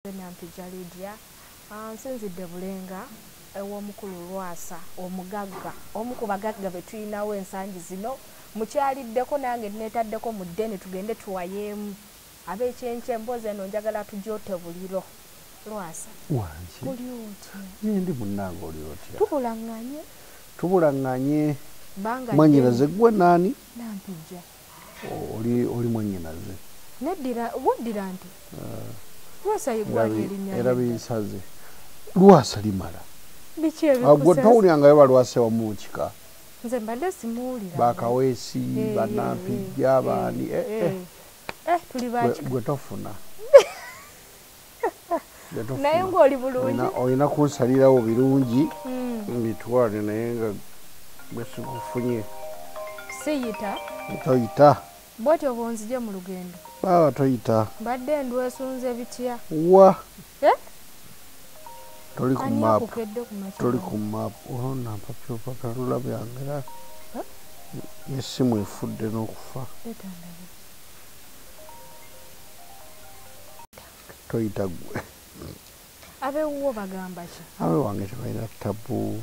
Nampijja Lydia, nsinzidde Bulenga ew'omukulu Lwasa omugagga, omu ku bagagga be tulinawo ensangi zino. Mukyaliddeko nange neetaddeko mu ddene, tugende tuwayeemu ab'ekyenkya. Emboozi eno njagala tugyote buliro. Lwasa, Wangi. oli otya? Ndi munnange, oli otya? Tubulaŋŋanye. Tubulaŋŋanye. Banga. Mwannyinaze, gwe naani? Nampijja. Oli mwannyinaze? Neddira, woddira nti Lwasa yeggwanya erinnya. Era binsaze, Lwasa limala. Biki Gwe ebikusaze? towulyangayo balwasa wamu mu kika? Nze mbadde simuwulira. Bakaweesi, banampijja, baani, eh. Tuli bakika. Gwe tofuna. Gwe tofuna. Naye ng'oli bulungi? Olina kunsalirawo birungi mbitwale, naye nga bwe sikufunye. Siyita. Toyita. Bwotyo bwonzije mu lugendo. Baaba, toyita. Mbadde ndwesunze bitya. Wa? Eh? Toli ku Ani maapu. akukedde ku makya? Toli ku maapu. Olwo nampapyopapalula byange era Eh? n'essimu efudde n'okufa. Leeta ndabe. Toyita gwe. Abewuwo bagamba ki? Abe wange tebalina tabu.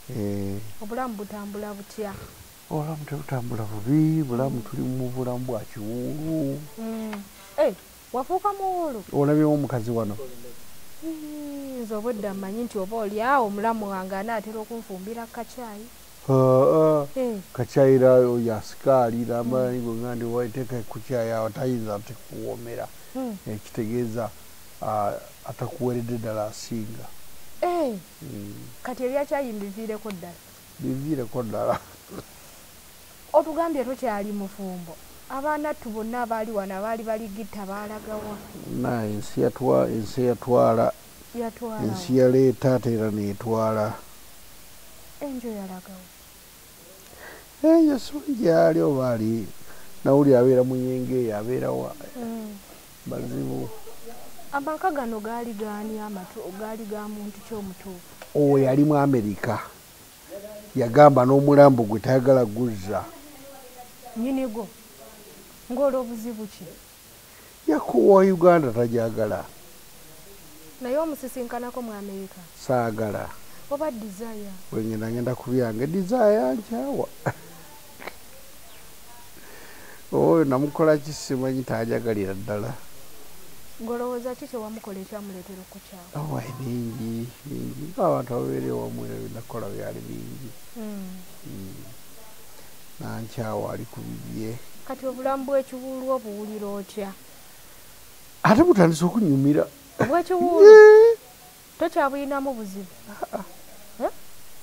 Eh, Obulamu butambula butya? Obulamu tebutambula bubi, bulamu tuli mu bulamu bwa kiwuulu. Eh, wafuuka muwulu? Olabyewo omukazi wano? Nze obwedda mmanyi nti oba oli awo omulamu wange anaatera okunfumbira kacaayi. Ah, ah. Eh, Kakyayira oyo asikaali nambaani gwe nga ndi waiteeka ku kyayi awo tayinza tekuwoomera. Ekitegeeza atakuweredde ddala asinga. Eh, kati ebyakyayi mbiviireko ddala? Biviireko ddala. Otugambye tokyali mufumbo. Abaana ttu bonna abaali wano abaali baligita baalagawa? Na ensi ensi yatwala. Yatwala? Ensi yaleeta ate era neetwala. Enjo yalagawa? Eyo simanyi gyali oba ali nawulira abeera munyenge eyo, abeerawa. Bazibu. Amaka gano gaali gaani? Amatu gaali ga muntu ki omutuufu? Oyo yali mu Amerika, yagamba n'omulambo gwe tayagala guzza. Nnyinigo ng'olwobuzibu ki? Yakuwa Uganda tajagala. Naye omusisinkanako mu Amerika? Saagala. Oba Desire? Bwengenda ngenda ku byange. Desire nkyawa oyo, namukola ki simanyi, tajagalira ddala. Ng'olowooza ki kyewamukola ekyamuleetera okukyawa? Owaye, bingi bingi, ngaabantu ababeera ewamu era binakola byali bingi. Nankyawa, ali ku bibye. Kati obulamu bw'ekiwuulu obuwulira otya? Ate butandise okunyumira. Obw'ekiwuulu tokyabulinamu buzibu?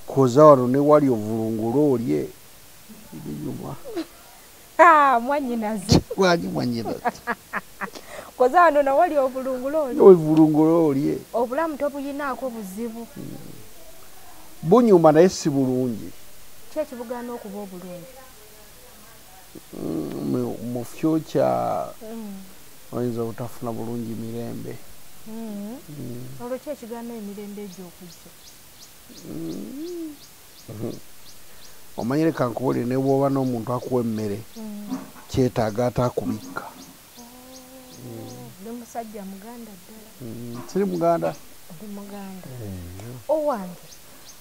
Koza wano ne wali ovulungula olye, binyuma. Ah, mwannyinaze. Lwaki mwanyinaze? Koza wano nawali obulungula olye. Ovulungula olye. Obulamu tobuyinaako buzibu? Bunyuma naye si bulungi. Ki ekibugaana okuba obulungi? Mu future oyinza obutafuna bulungi mirembe. Olwo ki ekigaana emirembe egyo okujja? Omanyire kankubuulire, ne bw'oba n'omuntu akuwa emmere, kyetaaga ate akubikka. Oli musajja muganda ddala. Siri muganda. Oli muganda owange,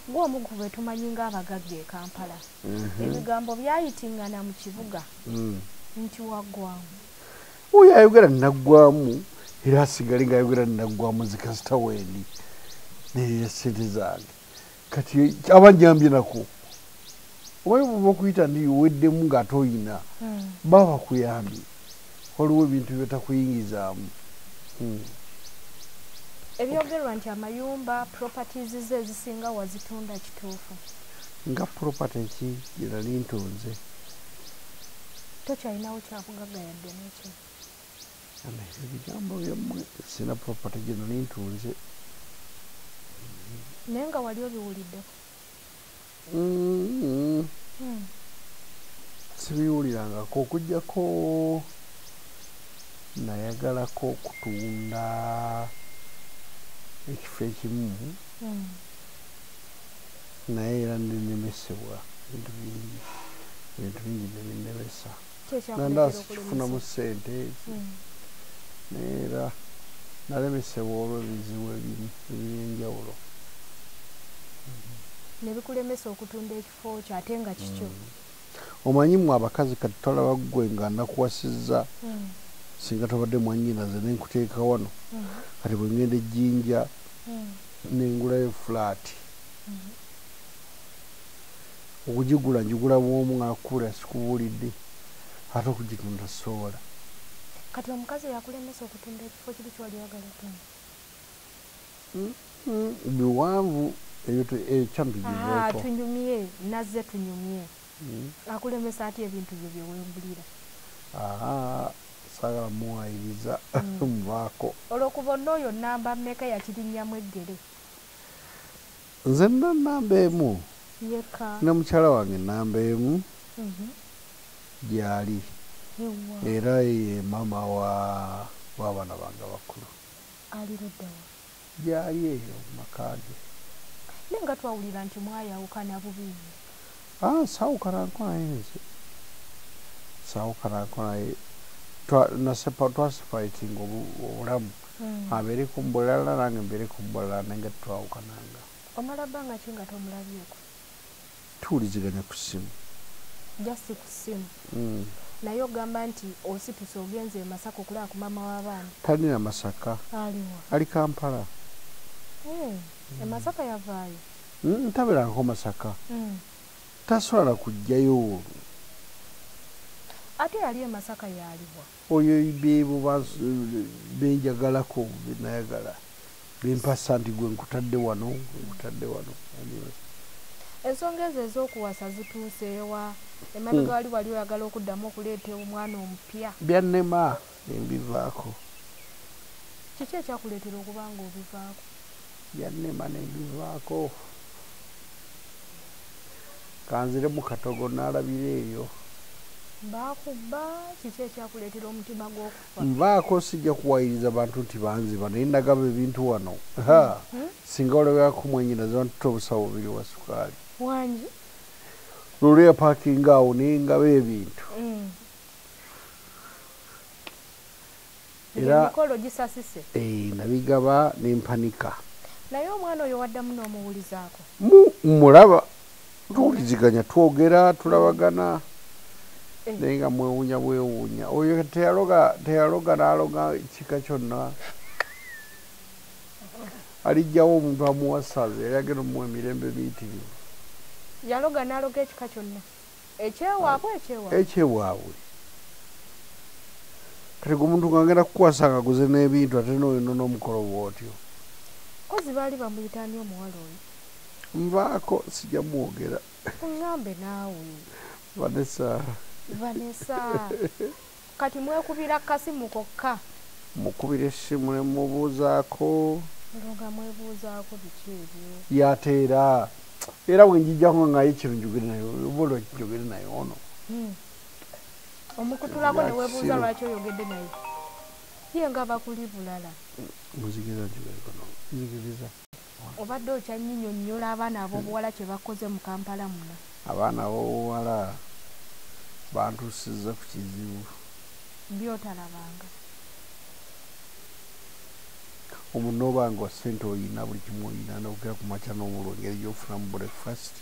gwe omugu bwe tumanyi ng'abagagga e Kampala. Ebigambo byayitingana mu kibuga nti waggwamu. Oyo ayogera naggwamu era asigale ngaayogera naggwamu, zikasita wendi nerira sente zange. Kati aba njambye nako, omanyi bwoba okuyita ndi weddemu ng'ate oyina baba bakuyambye, waliwo ebintu byetakuyingizaamu. Ebyogerwa nti amayumba, properties ze ezisinga wazitunda, kituufu? Nga property ki gye nali ntunze? Tokyalinawo kyakugagga yadde n'ekimu? Ebigambo byammwe, sina property gye nali ntunze. Naye nga wali obiwuliddeko? Sibiwulirangako, okugjako nayagalako okutunda ekifo ekimu, naye era nenemesebwa ebintu bingi, ebintu bingi nebinemesa. Ki ekyakuleetera Nandasi kifunamu okulemesa? sente, naye era Nalemesebwa olw'ebizibu ebimu eby'enjawulo. Ne bikulemesa okutunda ekifo kyo ate nga kikyo. Omanyi mmwe abakazi kati tolaba ggwe nga nakuwasizza singa tobadde mwannyinaze ne nkuteeka wano. Kati bwe ŋŋenda e Jjinja ne ngulayo fulaati. Okugigula ngigula bw'omu nga nakukuulira sikubuulidde ate okugitunda sisobola. Kati omukazi yakulemesa okutunda ekifo kiri ky'wali oyagala otunda? Biwanvu ebyo ekyamu tugiveeko. Tunyumye, nazze tunyumye. Akulemesa atya ebintu byo bye weegulira? Saagala muwaayiriza muvaako. Olw'okuba n'oyo nnamba mmeka yakirinnyamu eggere? Nze nna nnamba emu. Yekka. Ne mukyala wange nnamba emu gy'ali. Era ye maama w'abaana bange abakulu. Ali ludda wa? Gy'ali eyo mu maka ge. Naye nga twawulira nti mwayawukana bubi nnyo. Saawukanako naye nze. Saawukanako naye. Twaseparatinga obulamu. Abeere ku bulala nange mbeere ku bulala naye nga tetwawukananga. Omala bbanga ki nga tomulabyeko? Tuwuliziganya ku ssimu. Just ku ssimu. Naye ogamba nti osituse ogenze e Masaka okulaba ku maama w'abaana. Talina Masaka. Aliwa? Ali Kampala. E Masaka yavaayo? Ntabeerangako Masaka. Tasobola kujjayo. Ate yali e Masaka yaliwa? Oyo beebo benjagalako benayagala. Bempasa nti gwe nkutadde wano, nkutadde wano. Ensonga ezo ez'okuwasa zituuse wa? Emabega wali wali oyagala okuddamu okuleeta omwana omupya. Byannema ne mbivaako. Kiki ekyakuleetera okuba ng'obivaako? Byannema ne mbivaako. Kanziremu katogo n'alabira eyo. Baakubba, kiki ekyakuleetera omutima gw'okufa? Nvaako sijja kuwayiriza bantu nti banziba naye nagaba ebintu wano. Singa olabirako mwannyinaze bantutte obusawo bubiri bwa sukaali. Wangi? Luli yapaakinga awo naye ngaba ebintu. Era emikolo gisasise. Nabigaba ne mpanika. Naye omwana oyo waddamu n'omuwulizaako? Mulaba tuwuliziganya, twogera, tulabagana. Naye nga mwewuunya bwewuunya. Oyo teyaloga n'aloga kika kyonna. Alijjawo omuntu amuwasaze yali agenda omuwa emirembe miyitirivu. Yaloga n'aloga ekika kyonna. Ekyewaabwe ekyewaabwe? Ekyewaabwe. Kati omuntu ng'agenda kukuwasa ng'aguze n'ebintu ate n'oyo n'omukolo bw'otyo. Kozi baali bamuyita ani omuwala oyo? Nvaako sijja mwogera. Kuŋŋambe naawe. Vanessa. Vanessa. Kati mwekubira kasimu kokka. Mukubira essimu ne mubuuzaako. Olwo nga mwebuuzaako biki ebyo? Yateera. Era bwe njijjako nga ye kino njogere naye, oba lwaki njogere naye ono? Omukutulako ne weebuuza lwaki oyogedde naye. Ye nga bakuli bulala. Muzigiriza njogereko no. Nzigiriza. Obadde okyannyinnyonnyola abaana ab'obuwala kye bakoze mu Kampala muno. Abaana ab'obuwala bantuusizza ku kizibu. By'otalabanga. Omuntu n'oba nga ssente oyina buli kimu oyina n'ogera ku makya n'obulwa engeri gy'ofunamu breakfast.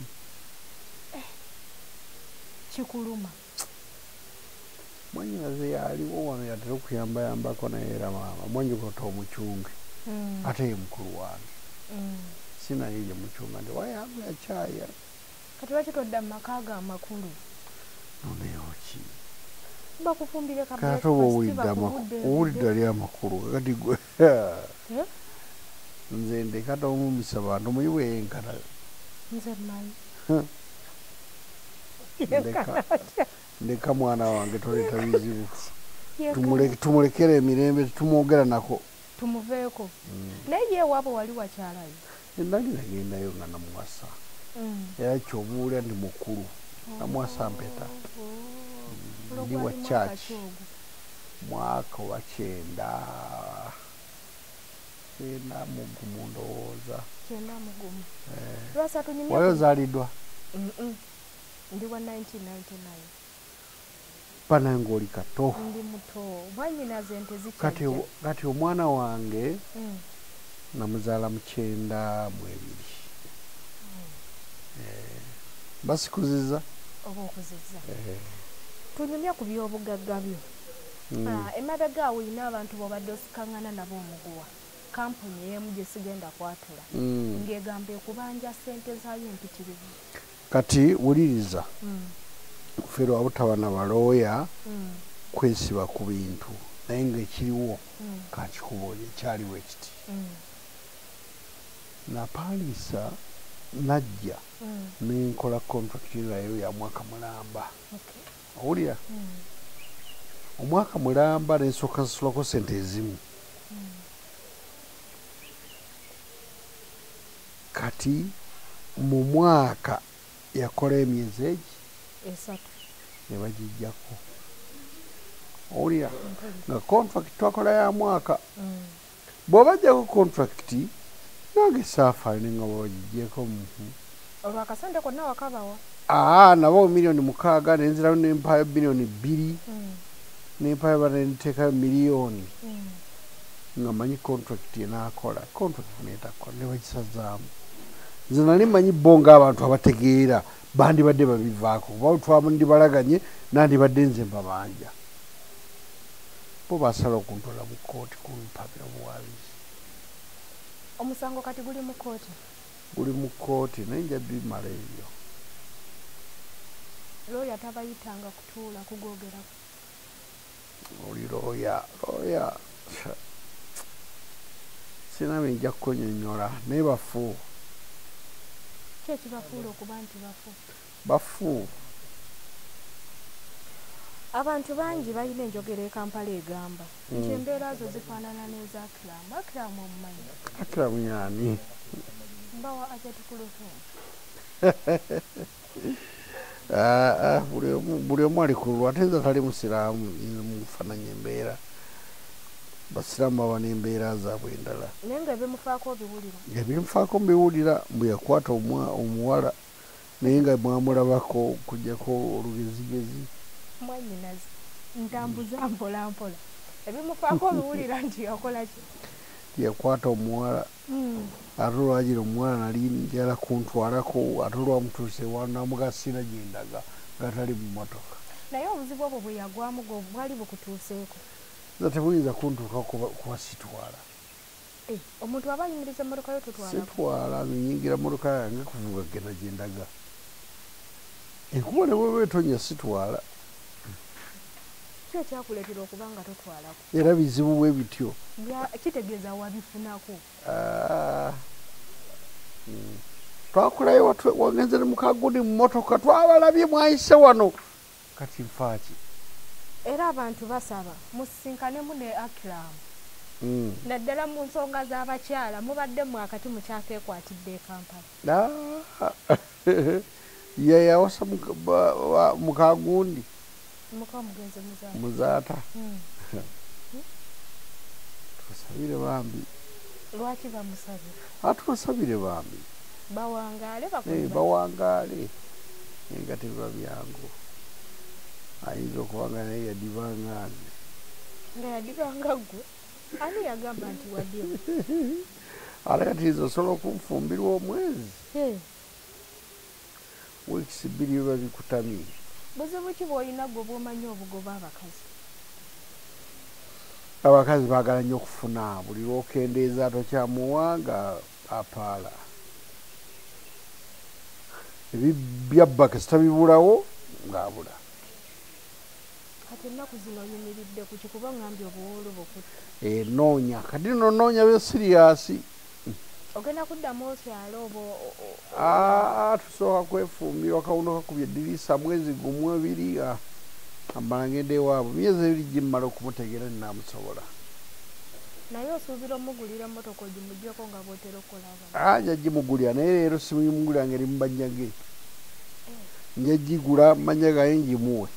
Kikuluma. Mwannyinaze yaliwo wano yatera okuyambayambako naye era maama mwannyoko omucunge ate ye mukulu wange. Sinaye gye mucunga nti wayamba yakyaya. Kati lwaki todda mu maka go amakulu? Nondeyo ki? Bakufumbire ka Kati oba owulidde ali amakulu kati gwe. Nze ndeka tomumisa bantu omanyi bwe yenkana. Nze mmanyi. Ndeka mwana wange toleeta bizibu. Tumulekere emirembe tetumwogera nako. Tumuveeko. Naye ye waabwe wali wakyalayo? Nali nagendayo nga namuwasa. Era ky'obuulira ndi mukulu. Namuwasa mpeta. Ndi wa church. Mwaka wa 90. 91 ndowooza. 91. Lwasa tunyumye. Wali ozaaliddwa? Ndi wa 1999. Banange oli kato. Ndi muto. Mwannyinaze ente zikyajja. Kati omwana wange namuzaala mu 92. Basikuziza. Oba okuzizza. Tunyumya ku by'obugagga byo. Emabega awo olina abantu b'obadde osikaŋŋana nabo omuguwa. Kampuni emu gye sigenda kwatula. Ng'egamba ekubanja ssente zaayo empitirivu. Kati wuliriza. Ffe lwa butaba na balooya kwesiba ku bintu naye ng'ekiriwo kankikubuulire kyaliwo ekiti. Napangiisa najja nenkola contract nayo ya mwaka mulamba. Owulira? Omwaka mulamba nensooka nsasulako ssente ezimu. Kati mu mwaka yakola emyezi egi 3 ne bagijjako. Owulira? Nga contract twakola ya mwaka. Bw'obajjako contract nange saafaayo ne nga bwebagiggyeko. Olwo akasente konna wakabawa? Nabo 6 million nenzirayo nempayo 2 billion. Nempayo bana nenteekayo miliyoni. Nga manyi contract enaakola, contract n'etakola ne bagisazaamu. Nze nali manyi bo ng'abantu abategeera bandibadde babivaako kuba twandibalaganye nandibadde nze mbabanja. Bo baasala okuntwala mu kkooti kumpabira buwabizi. Omusango kati guli mu kkooti? Guli mu kkooti naye nja bimala ebyo. Looya tabayitanga kutuula kugwogerako? Oli looya, looya sirina bye nja kukunnyonnyola naye bafu. Ki ekibafuula okuba nti bafu? Bafu. Abantu bangi balina enjogera e Kampala egamba nti embeera zo zifaanana n'eza Akram. Akram omumanyi? Akram y'ani? Mbawa Hajati Kulthum. Buli omu ali ku lulwe ate nze atali musiraamu mufaananya embeera. Basiraamu baba n'embeera zaabwe endala. Naye ng'ebimufaako obiwulira? Ebinfaako mbiwulira mbu yakwata omuwala naye nga mwamulabako okuggyako olugezigezi. Mwannyinaze ntambuza mpola mpola. Ebimufaako obiwulira nti yakola ki? Yakwata omuwala ate olwagira omuwala nali njagala kuntwalako ate olwamutuusa ewa n'amugamba sirina gye ndaga nga tali mu mmotoka. Naye obuzibu obwo bwe yagwamu gwo bwali bukutuuseeko? Nze tebuyinza kuntuukako kuba sitwala. Omuntu aba ayimiriza emmotoka yo totwalako? Sitwala, nze nnyingira mmotoka yange kuvuga kugenda gye ndaga. Enkuba ne bw'eba etonnya sitwala. Ki ekyakuleetera okuba nga totwalako? Era bizibu bwe bityo. Kitegeeza wabifunako? Twakolayo wagenze ne mukagundi mu mmotoka twabalabye mwayise wano. Kati nfa ki? Era abantu basaba musisinkanemu ne Akram. Naddala mu nsonga z'abakyala mubadde mmwe akati mukyakeekwatidde e Kampala. Ye yawasa mukagundi. Muka omugenzi Muzaata. Muzaata. Tubasabire bambi. Lwaki bamusabira? Tubasabire bambi. Bawangaale bakole. Bawangaale naye nga tebiba byangu. Ayinza okuba nga naye yadiba nga nze. Nga yadiba nga ggwe? Ani yagamba nti wadiba? Ate kati nze osobola okunfumbirwa omwezi? Wiikisi 2 biba bikutamye. Buzibu ki bw'olina ggwe bw'omanyi obugoba abakazi? Abakazi baagala nnyo okufuna buli lw'okendeeza tokyamuwa nga apaala. Ebyabba kasita bibulawo ng'abula. Kati ennaku zino oyimiridde ku ki kuba ŋŋambye obuwuulu bukutta? Nnoonya kati nno nnoonya bya serious. Ogenda kuddamu okyale oba? Tusooka kwefumbirwa kawundo kakubye eddirisa mwezi 1 2 amala ngenda ewaabwe myezi 2 gimmala okumutegeera nnaamusobola. Naye osuubira omugulira emmotoka ogimuggyeko nga bw'otera okukola abalala? Nja gimugulira naye leero simugulira ng'eri mu mannya ge. Nja gigula mannya gange ngimuwe.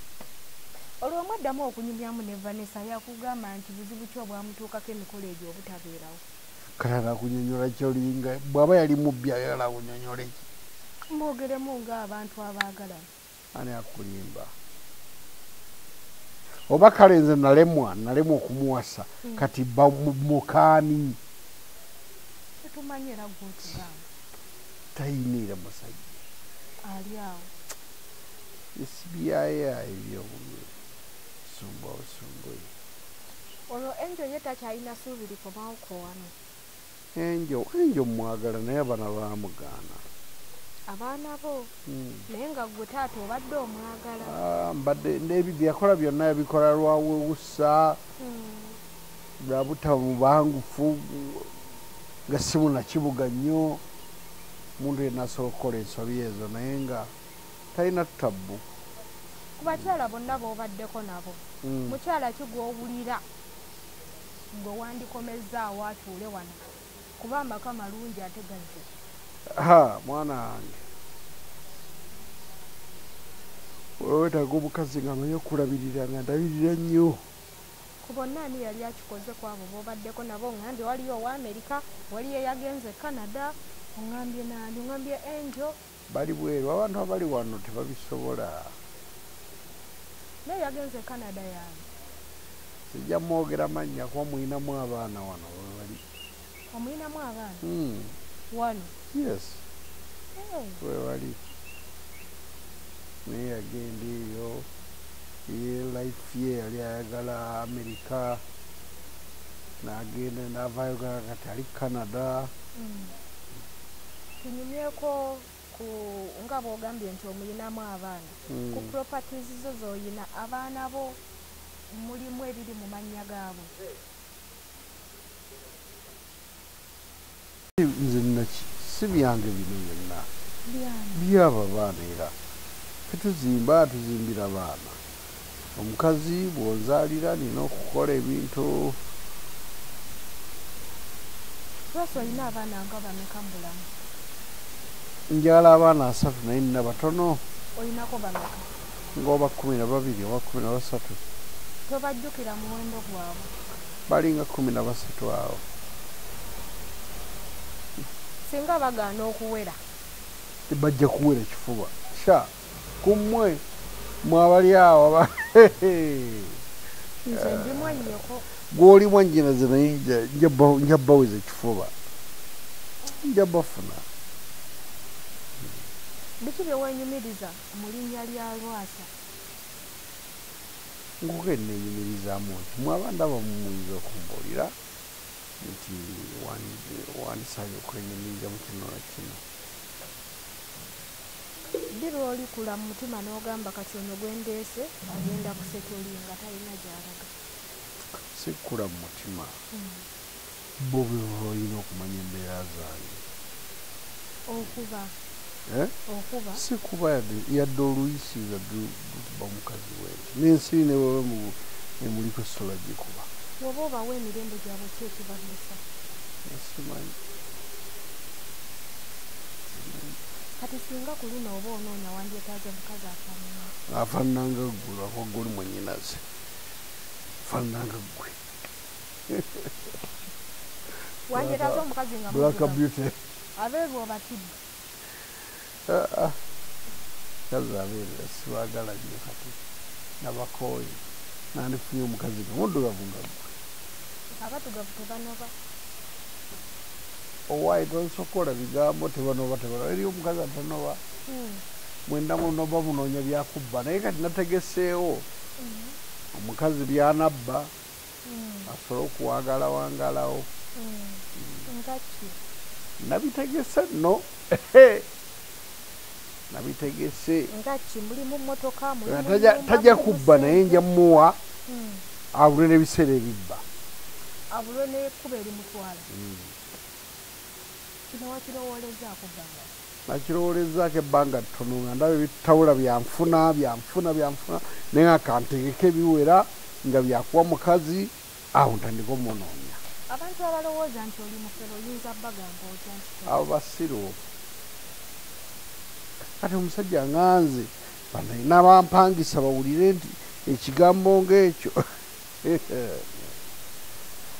Olwo mwaddamu okunyumyamu ne Vanessa yakugamba nti buzibu ki obwamutuukako emikolo egyo obutabeerawo? Kati anaakunnyonnyola ki olinga bw'aba yali mubbi ayagala akunnyonnyole ki? Mwogeremu ng'abantu abaagalana. Ani akulimba? Oba kale nze nalemwa okumuwasa. Kati mukaani. Tetumanyi era gw'otugamba. Tayina era musajja. Ali awo. Esibiyaya ebyo sumba osumbuye. Olwo Enjo ye takyalina ssuubi likomawo ko wano. Enjo mwagala naye abaana baamugaana. Abaana bo? Naye nga ggwe taata obadde omwagala. Mbadde n'ebyo bye yakola byonna yabikola lwa wewusa, lwa butaba mubangufu, nga si munnakibuga nnyo. Omuntu yenna asobola okukola ensobi ezo naye nga talina ttabbu. Ku bakyala bonna b'obaddeko nabo, mukyala ki gw'owulira gwe wandikomezzaawo atuule wano? Kuba amaka malungi ate gazze. Ha, mwana wange. Weetaaga omukazi ng'amanyi okulabirira nga ndabirira nnyo. Ku bonna ani yali akikoze ku abo b'obaddeko nabo? Ongambye waliyo owa Amerika, waliyo eyagenze Canada, ongambye nani, ongambye Angel. Bali bweru, abantu abali wano tebabisobola. Naye yagenze Canada yange. Sijja mwogera mannya kuba muyinamu abaana wano we bali. Omuyinamu abaana? Wano? Yes. We bali. Naye yagenda eyo, ye life ye yali ayagala Amerika, n'agenda n'avaayo kati ali Canada. Tunyumyeko ku nga bw'ogambye nti omuyinamu abaana. Ku properties zo z'oyina abaana bo mulimu ebiri mu mannya gaabwe. Nze nnaki si byange bino byonna. Byaba baana era. Ffe tuzimba tuzimbira baana. Omukazi bw'onzaalira nina okukola ebintu. Lwaki olina abaana nga bameka mu bulamu? Njagala abaana 3 naye nina batono. Olinako bameka? Ng'oba 12 oba 13. Tobajjukira muwendo gwabwe? Balinga 13 awo. Singa bagaana okuwera? Bajja kuwera kifuba. Sha, ku mmwe mwabali awo. Nze ndi mwannyoko. Gw'oli mwannyinaze naye nja bbaweza ekifuba. Nja bbafuna. Biki bye weenyumiriza mu linnya lya Lwasa? Nkuke neenyumirizaamu nti mwaba ndaba muyinza okumbuulira nti wandisaanye okwenyumiriza mu kino na kino. Ddi lw'olikula mu mutima n'ogamba kati ono gwe ndeese agenda kusetulinga talina gy'alaga? Sikula mu mutima. Bo be balina okumanya embeera zange. Okuba? Okuba? Sikuba yadde oluyisi lukuba mukazi we. N'ensiri ne bw'eba emuliko sola gikuba. Bw'oba obawa emirembe gyabwe ki ekibalwisa? Simanyi. Kati singa ku luno oba onoonya wandyetaaze mukazi afaanana? Afaanana nga ggwe lwakuba ggwe oli mwannyinaze. Afaanana nga ggwe. Wandyetaaze omukazi nga Black muddugavu? Beauty. Abeeru obatidde? Kazi abeeru sibaagala nnyo kati. Nabakooye. Nandifunye omukazi nga muddugavu nga ggwe. Abaddugavu tebanoba. Owaaye tosokola bigambo tebanoba tebanoba. Eriyo omukazi atanoba. Mwenda munoba munoonya byakubba naye kati nategeseewo. Omukazi by'anabba asobole okuwangala wangalawo. Nga ki? Nabitegese nno. Nabitegese. Nga ki? Mulimu mmotoka, mulimu nnyumba, Tajja mulimu kubba naye ssente. nja mmuwa abulwe n'ebiseera ebibba. Abulwe n'ekkubo erimutwala. Kino wakirowoolezaako bbanga? Nakirowoolezaako ebbanga ttono nga ndaba ebitawula byanfuna byanfuna byanfuna naye nga kantegeke biwera nga byakuwa mukazi awo ntandika omunoonya. Abantu abalowooza nti oli mufere oyinza bbagamba otya nti toli? Abo basiru. Kati omusajja nganze n'abampangisa bawulire nti ekigambo ng'ekyo.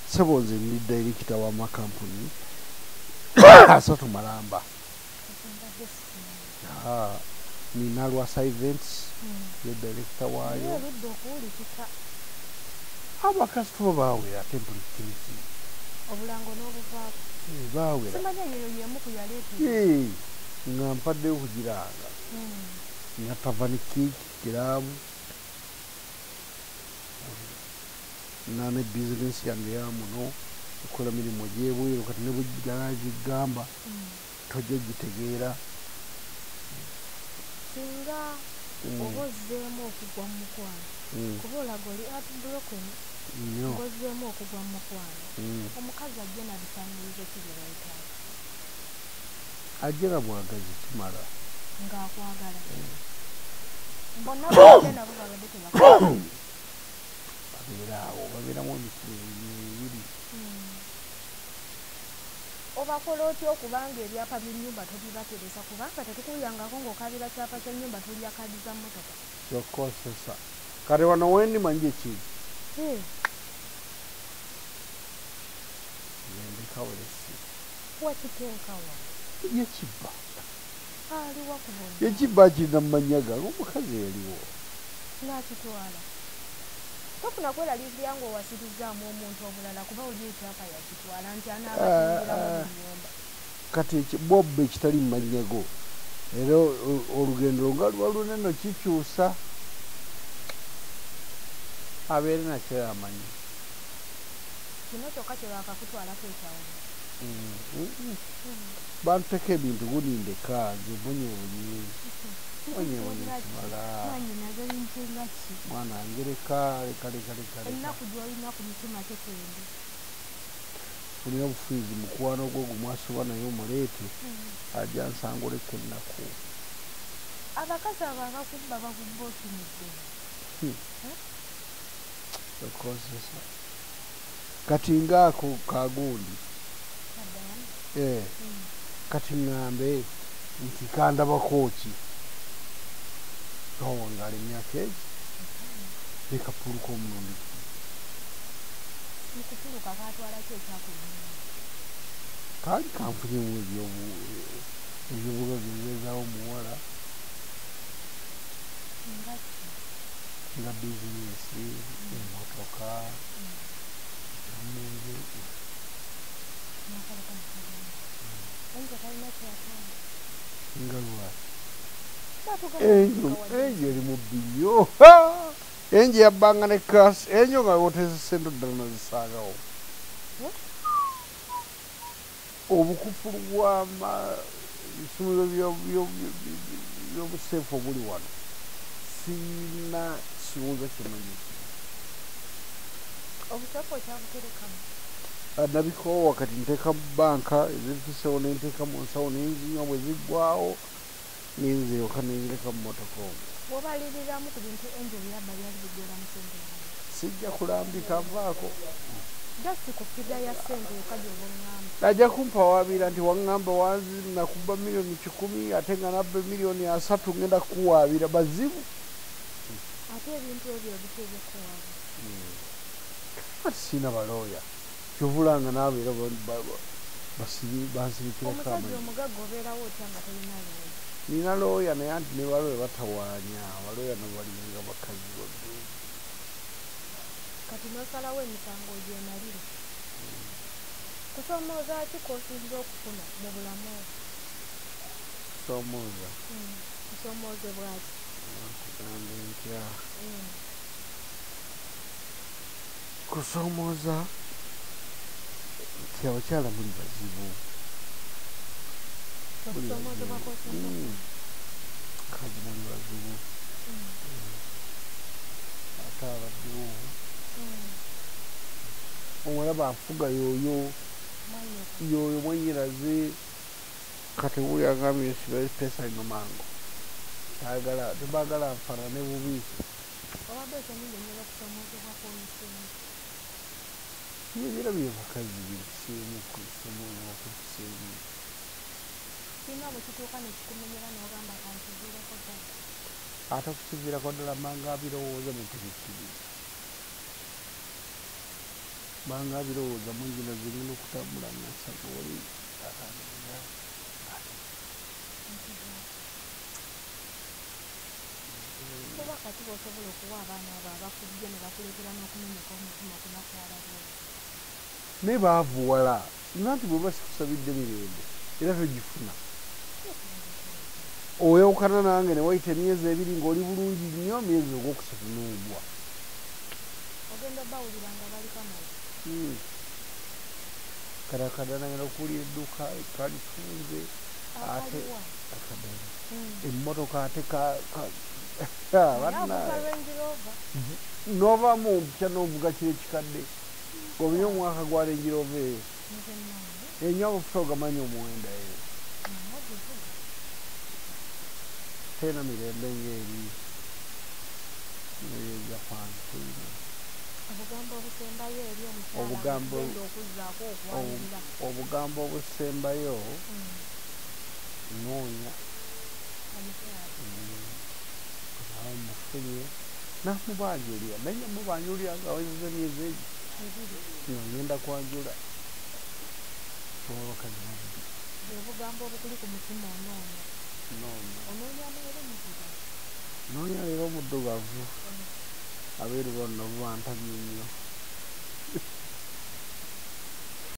Ssebo nze ndi dayirekita w'amakampuni 3 malamba. Nina Lwasa Events, ye dayirekita waayo. Oludda okuwulikika. Abakasitoma baawera ate mpulitiki. Obulango n'obuvaako. Baawera. Simanya yeyo y'emu ku yaleeta. Nga mpaddeyo okugiranga. Nga tavani kiiki kiraabu. Nana bizinesi yange ya muno ekola mirimu gy'ebweru kati ne bwe gamba tojja gitegeera. Singa oba ozzeemu okugwa mu mukwano kuba olaga oli heartbroken, ng'ozzeemu okugwa mu mukwano, omukazi ajje na bisaanyizo ki bye bayitaaga? Ajje na bwagazi kimala. Ng'akwagala. Bonna babadde nabo babadde tebakwagala. Babeera awo babeeramu emitima ebiri. Obakola otya okubanga ebyapa by'ennyumba tobibateresa kubanga tetukuyangako ng'okabira kyapa ky'ennyumba tulya kaadi za mmotoka. Kyokosesa. Kati wano wendi manyi ekintu. Ngendekawo lesi. Wakiteekawa? Yekibba. Aliwa ku bonna. Yekibba kirina mu mannya gange omukazi yaliwo. N'akitwala. Tofuna kweraliikirira ng'owasirizzaamu omuntu omulala kuba oli ekyapa yakitwala nti anaabatundiramu mu nnyumba. Kati bw'obba ekitali mu mannya go era olugendo nga luba lunene kikyusa abeere nakyo amanyi. Kino kyokka kye baakakutwalako ekyawulo. Banteka ebintu gunindeka nze mbonyeebonye. Mbonyeebonye kimala. Mwannyinaze bintu nga ki? Mwana ngereka leka leka leka. Ennaku gy'olina ku mutima tekwenda. Funira obufuizi mukwano gwo gumwasuba naye omuleete ajja nsanguleko ennaku. Abakazi abo abakubba bakubba otunudde. Okozesa. Kati ngaako kagundi. Kati ŋŋambe nti kandabako ki? Kawangaala emyaka egi nekapuluka omulundi gumu. Mu kupuluka kaatwala ki ekyakulumya? Kaali kanfunyemu ebyobugagga ebibeezaawo omuwala. Nga ki? Nga bizinesi, emmotoka, emunju. Nga lwaki? Enjo eri mubbi nnyo. Enjo yabbanga ne kasi. Enjo nga woteze ssente ddala nazisaagawo. Obukufulu bw'ebisumuluzo by'obuseefu obuli wano sirina kiwunza kimanyi. Obuseefu okyabuterekamu? Nabikoowa kati nteeka mu bbanka ezintuseewo ne nteeka mu nsawo ne nzinywa bwe ziggwaawo nenziruka nenzireka mu mmotoka omwo. Bw'obaliriramu ku bintu Angel by'abba byali biggweera mu ssente mmeka? Sijja kulambika nvaako. Just ku ffiga ya ssente yokka gy'oba oŋŋamba. Ajja kumpawaabira nti waŋŋamba wanzi nakubba 100,000,000 ate nga nabba 30,000,000 ngenda kukuwaabira bazibu. Ate ebintu ebyo ebitya eby'okuwaabira? Ate sirina balooya. Kyovulanga naawe era bansirikirako Omusajja amanyi. omugagga obeerawo otya nga tolina looya? Nina looya naye anti ne balooya batawaanya. Abalooya nabo balinga bakazi wadde. Kati n'osalawo emisango ogyemalire. Kusoomooza ki kw'osinze okufuna mu bulamu obwo? Kusoomooza? Kusoomoozebwa ki? Nkugambe ntya? Kusoomooza nti abakyala muli bazibu. Okusoomoozebwa kw'osinze okufuna? Kazi muli bazibu. Ate abaddewo. Omulaba afuga yoyo. Yoyo mwannyinaze. Kati wuuyo agambye nsibe pesa ino mangu. Tebaagala nfaanane bubi. Obadde okyannyonnyola okusoomoozebwa kw'oyiseemu? Ebirabye bakazi bye kusomoozebwa kw'oyiseemu. Kirina bwe kituuka ne kikumenyera n'ogamba kankiviireko ddala. Ate okukiviirako ddala manga abirowooza ne tebikkiriza. Manga abirowooza mungi nazigenda okutambula nga nsanga wali atandika. Kuba Bubaka ki bw'osobola okuwa abaana abo abakubye ne bakuleetera n'okumenyeka omutima okunakuwala bw'otyo? Naye baavuwala nanti bwe basikusabidde mirembe era togifuna. Oyawukana nange ne wayita emyezi 2 ng'oli bulungi nnyo, myezi ogwokusatu n'ogwa. Ogenda bawulira nga bali kamala. Kati akadana ngenda okuwulira edduuka kalitunze ate akadana emmotoka ate nova mu mpya n'ovuga kiro ekikadde ng'omenye omwaka gwa Range Rover eyo enywa amafuta ogamanyi omuwendo eyo tena mirembe ng'eri e Japan teyina. Obugambo obusembayo eri omukyala ogenda okuzzaako okwanjula. Obugambo obusembayo noonya omukyala mufunye namubanjulira naye mubanjulira nga awezezza emyezi egyo nga ngenda kwanjula abakazi babbi. Obugambo obukuli ku mutima onoonya. Noonya. Onoonya mweru muddugavu. Noonya leero omuddugavu. Abeeru bonna bantamye nnyo.